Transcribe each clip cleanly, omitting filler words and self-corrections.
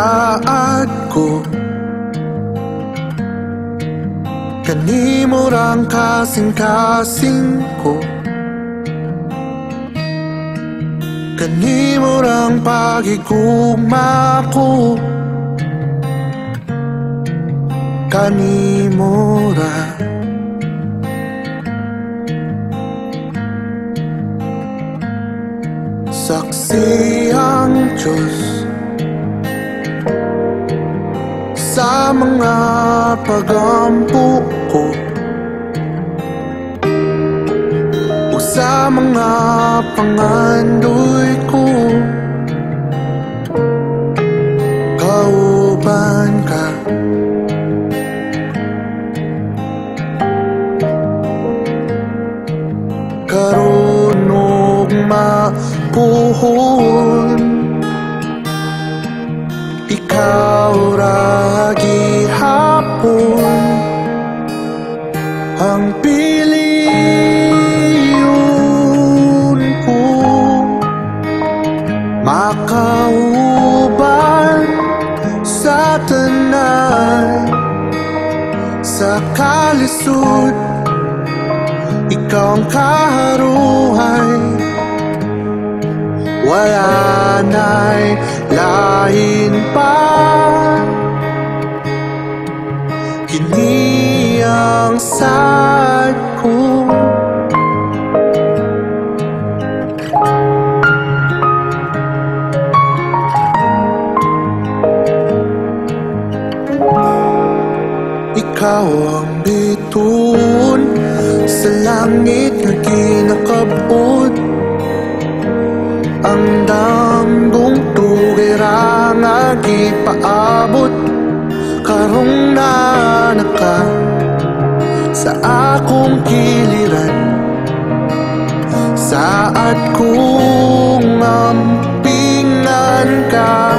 Saad ko, kanimo rang kasing-kasing ko, kanimo rang pagigugma ko, kanimo ra. Saksi ang Diyos sa mga pagampo ko o sa mga pangandoy ko, kauban ka. Karon ug mapuhon, ikaw ra gihapon ang piliyon ko, makauban sa tanan, sa kalisod ikaw ang kaharuhay. Wala na'y lain pa, kini ang sad ko. Ikaw ang bituon sa langit nga ginakabot, ang damgong tugay ra nga gipaabot. Karong nanaka sa akong kiliran, saad kong ampingan ka,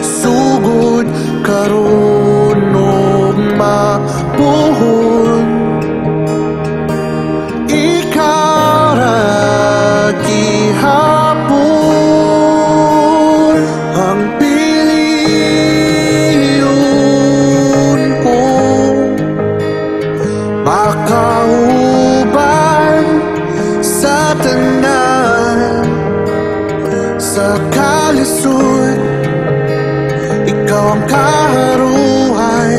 sugod karon ug mapuhon. Ikaw ra gihapon ang piliyon ko, makauban sa tanan, sa kalisod ikaw ang kaharuhay.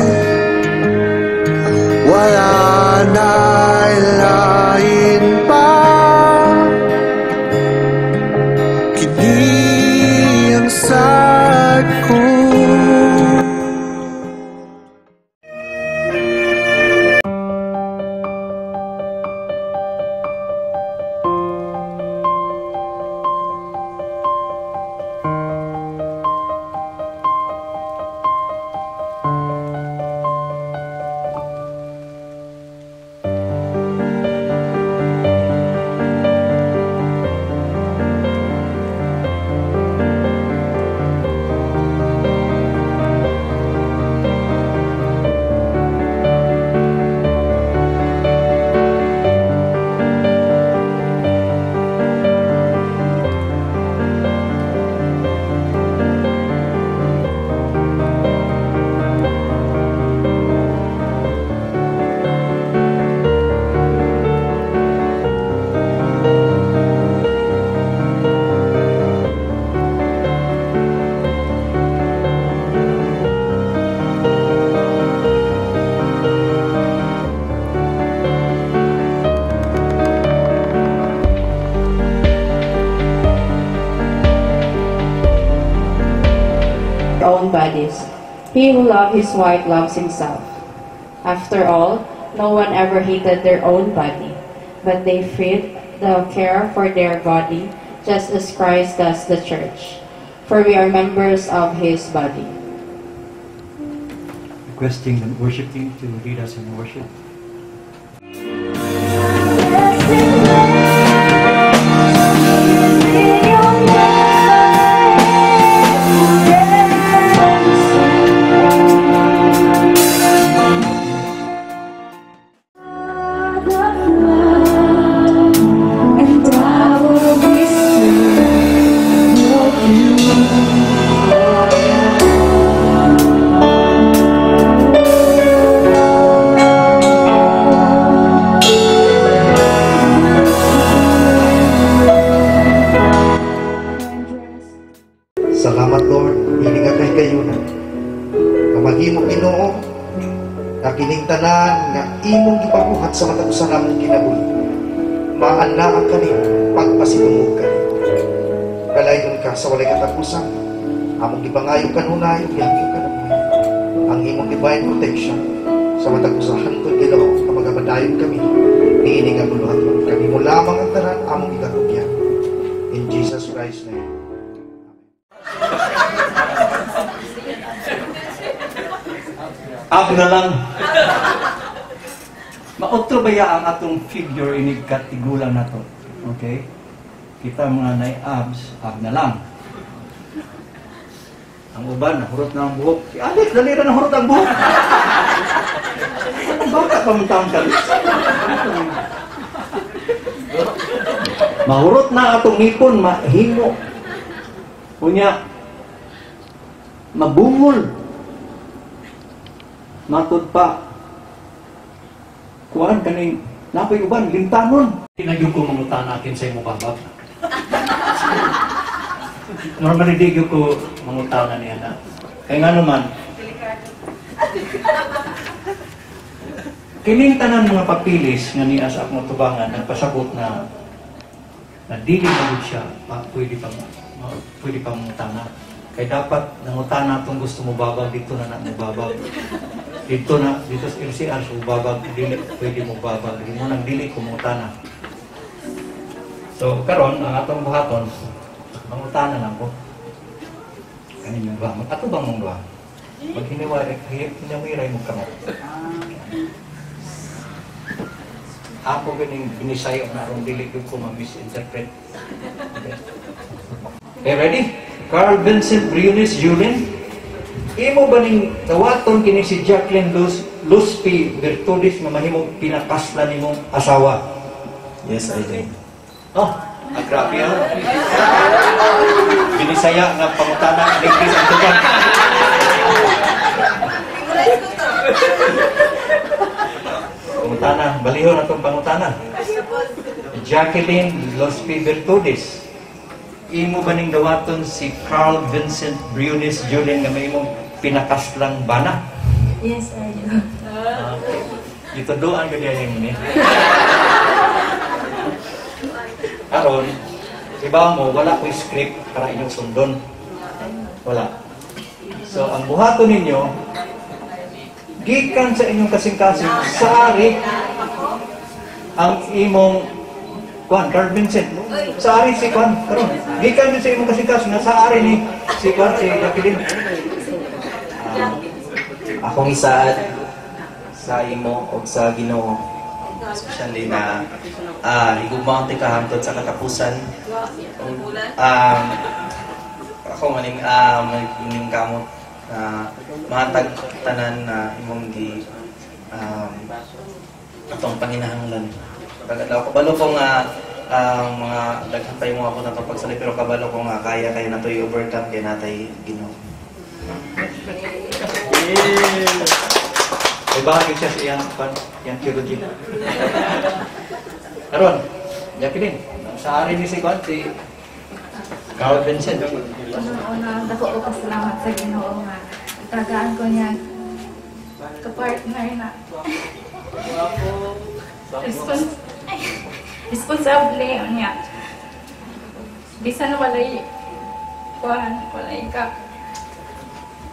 Wala na'y lain pa, kini ang sad ko. Own bodies. He who loves his wife loves himself. After all, no one ever hated their own body, but they feed the care for their body, just as Christ does the church, for we are members of his body. Requesting the worship team to lead us in worship. And I will be seeing you. nimo, Ginoo, nga kining tanan nga imong gipabuhat sa matag usa namong kinabuhi, maanaa kanimo pagpasidungog kanimo. Kalayon ka sa walay katapusan. Among gipangayo kanunay ug gihangyo kanunay ang imong divine protection sa matag usa hantod, Ginoo, nga magapadayon kami niini nga buluhaton. Kanimo lamang ang tanan among gikatugyan. In Jesus Christ's name. Ab na lang. Mautro ba ya ang atong figure inig katigulang na to? Okay? Kita mga nay abs, ab na lang. Ang uban, nahurot na ang buhok. Si Alex, dali ra nahurot ang buhok. Baka pa mong taon ka. Mahurot na atong ngipon, mahimo. Unya, mabungol. Matud pa. Kuan kaning napoy uban limtanon. Tinagyo ko mangutana akin sa imo babag. Normally di gyud ko mangutana niya na. Kay nga naman, kining tanan mga papilis nga niya sa akong tubangan nagpasabot na na dili na gud siya pa, pwede pa mangutana. Kay dapat nangutana tong gusto mo babag dito na na mo babag. Dito na dito sa LCR so babag dili pwede mo babag. Dili mo nang dili ko mangutana. So karon ang atong buhaton mangutana lang ko. Kanin yung duha. Ato bang mong duha? Pag hinawiray mo kamot. Ako ganing binisayo na aron dili ko ma-misinterpret. Okay. Okay, ready? Carl Vincent Briones Julin, imo ba ning dawaton kini si Jacqueline Luzpi Virtudes nga mahimong pinakasla nimong asawa? Yes, I do. Oh, ang grabe ah. Binisaya nga pangutana ang English ang tugan. Pangutana, balihon atong pangutana. Jacqueline Luzpi Virtudes, imo ba ning dawaton si Carl Vincent Briones Julin nga mahimong pinakaslang bana? Yes, I do. Okay. Gituduan ko diyan mo ni. Karon, iba mo wala ko'y script para inyong sundon. Wala. So ang buhaton ninyo gikan sa inyong kasing-kasing saari ang imong Kuan, Carl Vincent. Saari si Kuan, karon. Gikan din sa imong kasing-kasing na saari ni si Kuan, si Jacqueline. Akong isaad sa imo og sa Ginoo, especially na higugmaon ti kahangtod sa katapusan. Ako maning maning kamot na mahatag tanan na imong gi atong panginahanglan. Kabalo ko nga mga daghan pa yung mga ako na pagsali, pero kabalo ko nga kaya kayo na to i-overcome kay natay Ginoo. Ay bahagi siya sa iyang theology. Karon, Jacqueline, sa ari ni si Kuan, si Carl Vincent. Una-una, dako ko pasalamat sa Ginoo nga tagaan ko niya kapartner na responsable niya. Bisan walay kuan, walay ka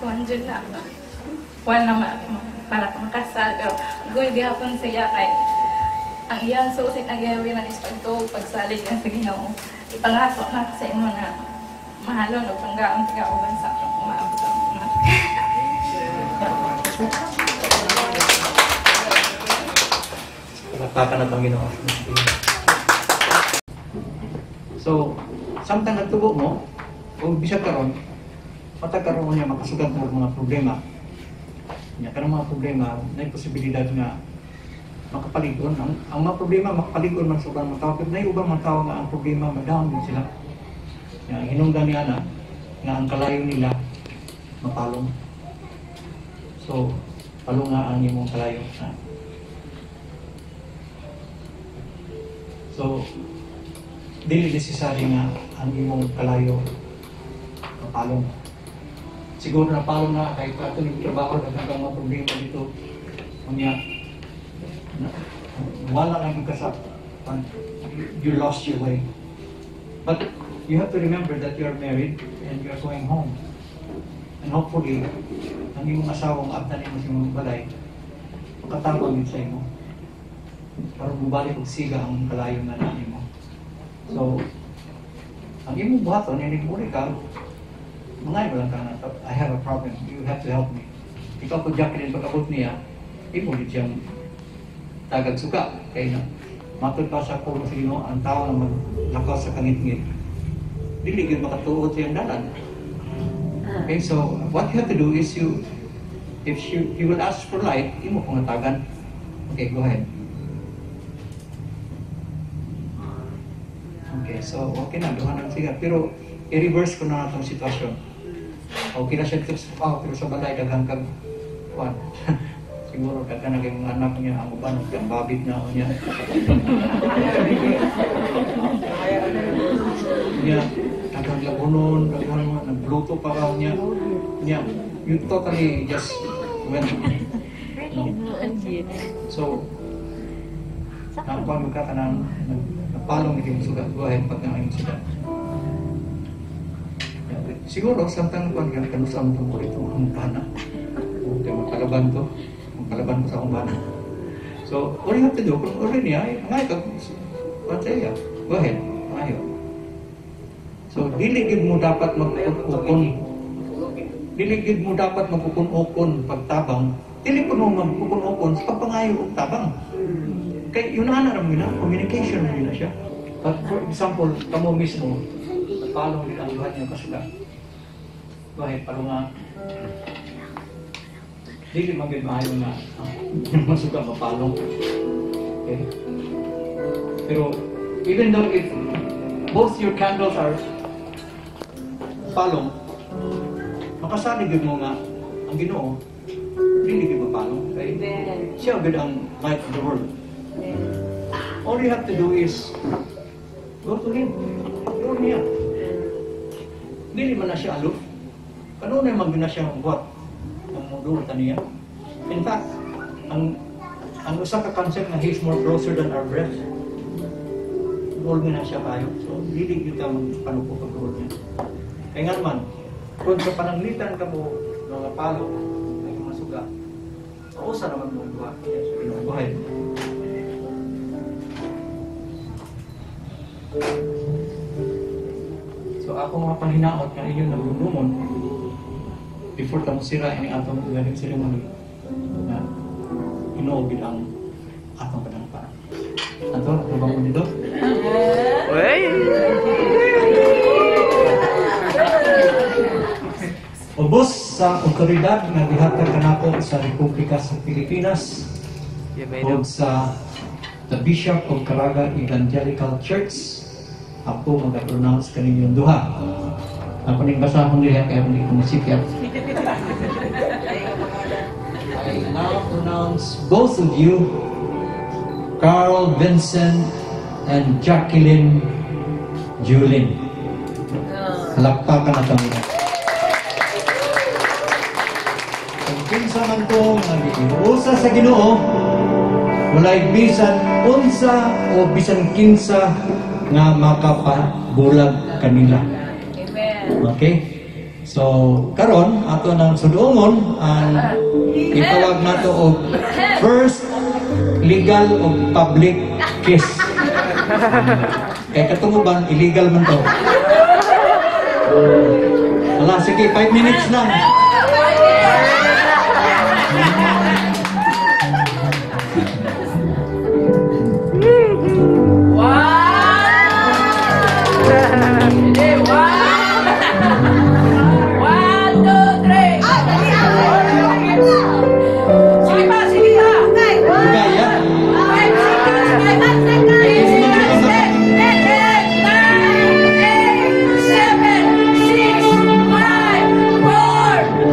kuan dyan na kuan na para makasal, pero good gihapon siya kay ang iyang susi na gawin na is pagtuog pagsalig niya sa Ginoo. Ipangako na sa imo na mahalon o panggaon ka uban sa akong umaabot ang mga. Palakpakan na itong Ginoo. So, samtang nagtubo mo, o bisag karon, matag karon niya makasugat mo mga problema. Nya kanang mga problema, nay posibilidad nga makapalig-on. Ang mga problema makapalig-on man sa ubang mga tao, pero nay ubang mga tao nga ang problema ma-down din sila. Nya ang hinungdan niya na nga ang kalayo nila mapalong. So, palong nga ang imong kalayo. Ha? So, dili necessary nga ang imong kalayo mapalong. Siguro na palo na kahit ato ng trabaho, daghan kang mga problema dito. Unya, wala lang yung kasap. You lost your way. But you have to remember that you are married and you are going home. And hopefully, ang imong asawa maabtan nimo sa imong balay, makatabang yun sa imo. Para mubalik og siga ang kalayo nga na nimo. So, ang imong buhaton, inig muli ka, mga lang ka na, "I have a problem, you have to help me." Ikaw po, Jacqueline, pag-abot niya, imo gid siyang tagag suga. Kay na, matod pa sa pulong sa Ginoo, ang tao nga maglakaw sa kangitngit, dili gyud makatuod sa iyang dalan. Okay, so what you have to do is you, if you will ask for light, imo pong hatagan. Okay, go ahead. Okay, so okay na, duha na siya. Pero i-reverse ko na itong sitwasyon. Okay na siya dito sa trabaho, pero sa balay, daghang kag kuan. Siguro daghan na kay mga anak niya, ang uban nagambabit na ako niya. Niya, daghang labunon, daghang mga nagluto pa raw niya. Niya, you totally just went. No? So, nakuha mo ka kanang napalong yung suga. Go ahead, pag na yung suga. Siguro, samtang kuan ka, kanusa mo itong ulit itong akong bana. Okay, magkalaban to. Magkalaban ko sa akong bana. So, all you have to do, kung already niya, ay, mga ikaw, iya. Go ahead, mga. So, dili gid mo dapat mag-ukon. Dili gid mo dapat mag-ukon-ukon pagtabang. Dili po mo mag-ukon-ukon sa pagpangayo og tabang. Kay yun na na na, communication na siya. But for example, kamo mismo, palong din ang buhat niyo kasuga. Go ahead, palong nga. Dili man gid maayo nga masuga mapalong. Okay? Pero even though if both your candles are palong, makasalig gid mo nga ang Ginoo dili gid mapalong. Kay siya gid ang light of the world. All you have to do is go to Him. Go niya. Dili man na siya aloof. Kanunay man gyud na siya buhat ang muduot niya. In fact, ang usa ka concept nga He is more closer than our breath. Duol na siya kayo. So, dili gyud ka magpanupo pagduol niya. Kaya nga naman, kung sa pananglitan ka mo mga palo, may mga suga, mausa naman mo duha. Yes, go ahead. So ako mga panghinaot nga inyong nagdumon before tamo sira ini atong wedding ceremony na Ginoo gid ang atong panangpa. Ato, ano mo dito? Ubos sa otoridad nga gihatag kanako sa Republika sa Pilipinas ug sa the Bishop of Caraga Evangelical Church, ako mag-pronounce kaninyong duha. Ako ning basahon nila kaya hindi ko masikip. I now pronounce both of you, Carl Vincent and Jacqueline Julin. Halakpakan na kami. Kung kinsa man ko nga giusa sa Ginoo, walay bisan unsa o bisan kinsa nga makapabulag kanila. Amen. Okay? So, karon ato nang sudungon ang itawag nato og first legal o public kiss. Kay katunguban illegal man to. Wala, sige, 5 minutes lang. 7, 6, 5, 4,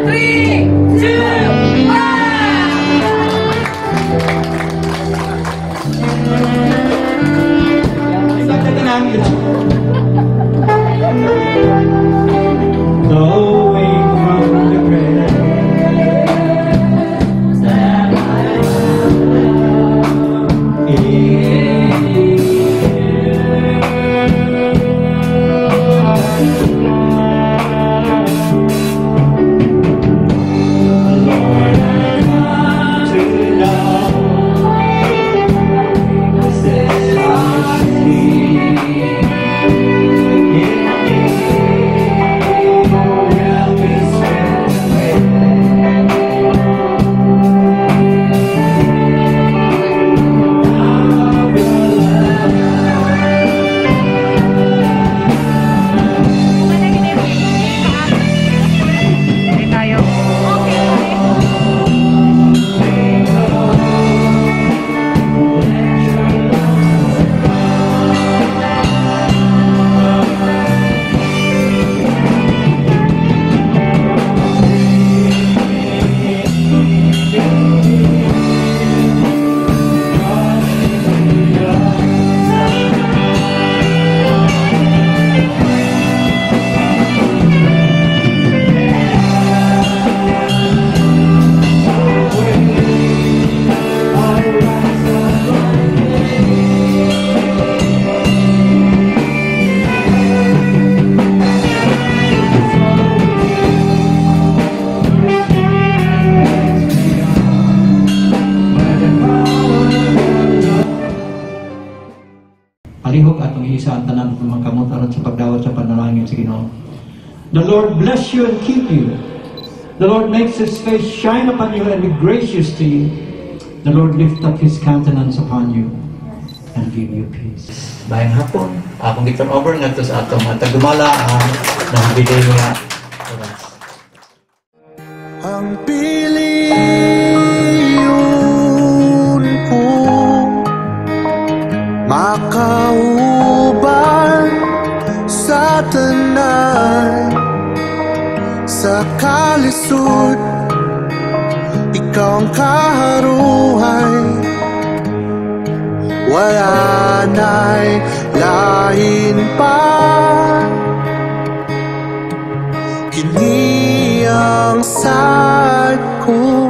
The Lord bless you and keep you. The Lord makes His face shine upon you and be gracious to you. The Lord lift up His countenance upon you and give you peace. Maayong hapon. Akong gi-turn over ngadto sa atong tagdumala ang nahabilin nga oras. Ang piliyon ko, makauban sa tanan. Sa kalisod, ikaw ang kaharuhay. Wala na'y lahin pa. Kini ang saad ko.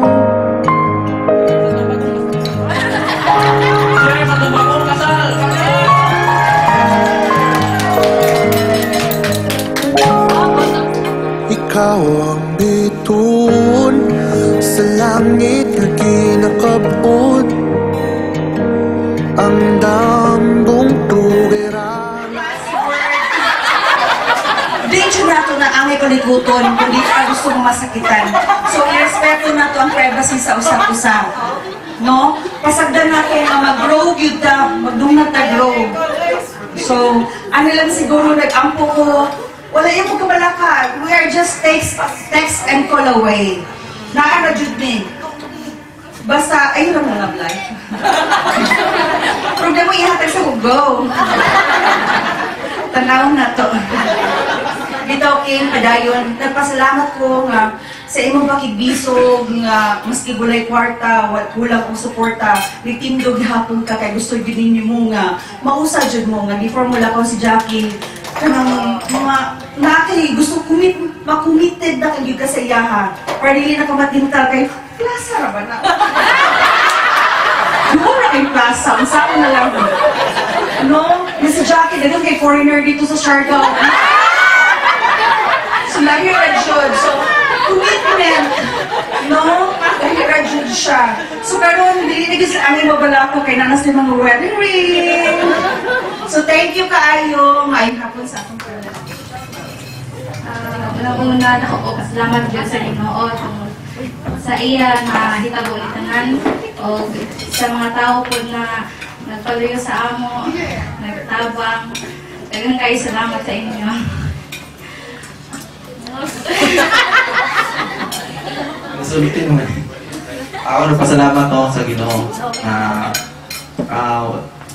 Ikaw ang bituon sa langit nga ginakabot. Ang dambong tugiran. Di nato na angay paliguton kung di ka gusto mong masakitan. So, irespeto nato ang privacy sa usap-usap. No? Pasagdan nato nga mag-grow gyud ta, magdungan ta grow. So, ano lang siguro nag-ampo ko, wala yung mo kabalaka. We are just text and call away. Naa ra jud ni. Basta, ayun lang love life. Problema ihatag sa hugo. Tanaw na to. Bitaw King, padayon. Nagpasalamat ko nga sa imong pakigbisog nga maski gulay kwarta, kulang og suporta, nitindog gihapon ka kay gusto gyud ninyo mo nga mausa jud mo nga before mo lakaw si Jackie kanang mga nakay gusto commit ma-committed na kay ka sa iyaha. Para dili na ka matintal kay plaza ra ba na? Doon ra kay plaza, unsa na lang. No? Nga si Jackie daghan kay foreigner dito sa Siargao. So, lahi ra jud. So, commitment. No? Lahi ra jud siya. So, karon dili na gyud sa aming mabalako kay nanas ni mga wedding ring. So, thank you kaayo. Maayong hapon sa akong tanan. Una-una, ako pasalamat jud sa Ginoo tungod sa iya nga hitabo ni tanan o sa mga tao po na nagpaluyo sa amo, nagtabang. Daghang kayo salamat sa inyo. Nasulitin mo. Ako nagpasalamat ako sa Ginoo.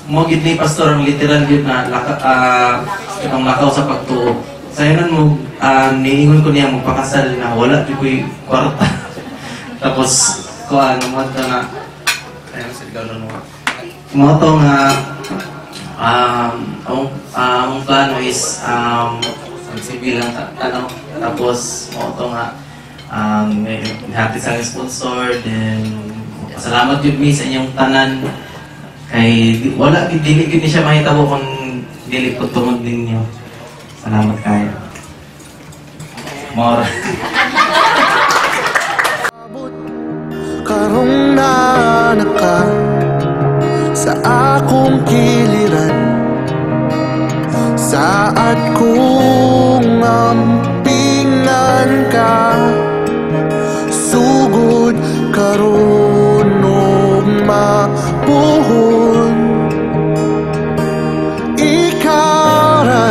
Mo gid ni pastor ang literal gyud na itong lakaw sa pagtuo. Sa hinon mo niingon ko niya magpakasal na wala jud ko'y kwarta. Tapos kuan mo to na ayun sa gano'n mo. Mo to nga ang plano is magsibi lang ano, tapos mo to nga may hati sa sponsor, then pasalamat jud mi sa inyong tanan kay wala gid dili gid ni siya mahitabo kung dili ko tungod ninyo. Salamat kayo. More. Karong nana ka sa akong kiliran, saad kong ampingan ka, sugod karon og mapuhon. Ikaw ra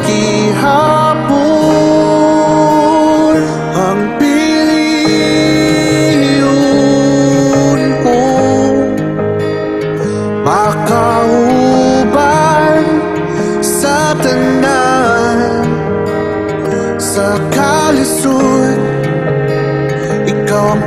gihapon ang piliyon ko, makauban sa tanan. Sa kalisod, ikaw ang